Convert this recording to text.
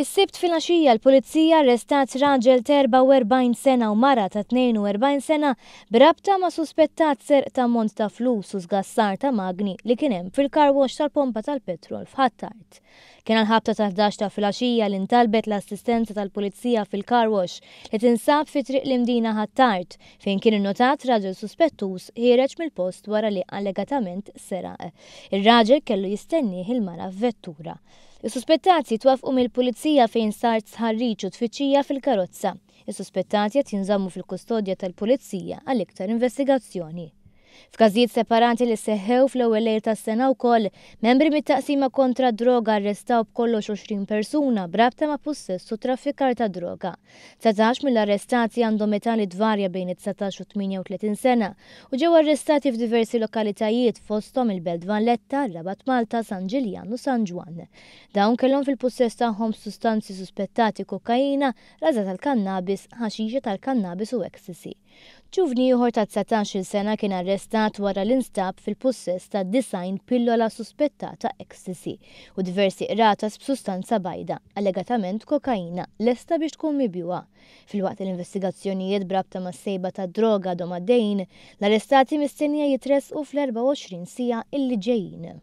Is-Sibt filgħaxija l-Pulizija arrestat raġel ta' 44 sena u mara ta' 42 sena b'rabta ma' suspettat serq ta' ammont ta' flus u sgassar ta' magni li kien hemm fil-car wash tal-pompa tal-petrol f'Ħ'Attard. Kien għall-ħabta tal-11 ta' filgħaxija li ntalbet l-assistenza tal-Pulizija fil-car wash li tinsab fi Triq l-Imdina Ħ'Attard fejn kien innotat raġel suspettuż ħiereġ mill-post wara li allegatament seraq. Ir-raġel kellu jistennieh il-mara f'vettura. Is-suspettati twaffqu mill-Pulizija fejn sar stħarriġ u tfittxija fil-karozza. Is-suspettati qed jinżammu fil-kustodja tal-Pulizija għal iktar investigazzjoni. F'każijiet separati li seħħew fl-ewwel lejl tas-sena wkoll, membri mit-Taqsima Kontra d-Droga arrestaw b'kollox 20 persuna b'rabta ma' pussess u traffikar ta' droga. 19 mill-arrestati għandhom età li tvarja bejn it-19 u 38 sena u ġew arrestati f'diversi lokalitajiet fosthom il-Belt Valletta, Rabat Malta, San Ġiljan u San Ġwann. Dawn kellhom fil-pussess tagħhom sustanzi suspettati kokaina, raża tal-kannabis, ħaxixa tal-kannabis u ecstasy. Ġuvni ieħor ta' 19-il sena kien arrestat wara li nstab fil-pussess ta' 90 pillola suspettata ecstasy u diversi qratas b'sustanza bajda, allegatament kokaina, lesta biex tkun mibjugħa. Filwaqt li l-investigazzjonijiet b'rabta mas-sejba tad-droga għadhom għaddejjin, l-arrestati mistennija jitressqu fl-24 siegħa illi ġejjin.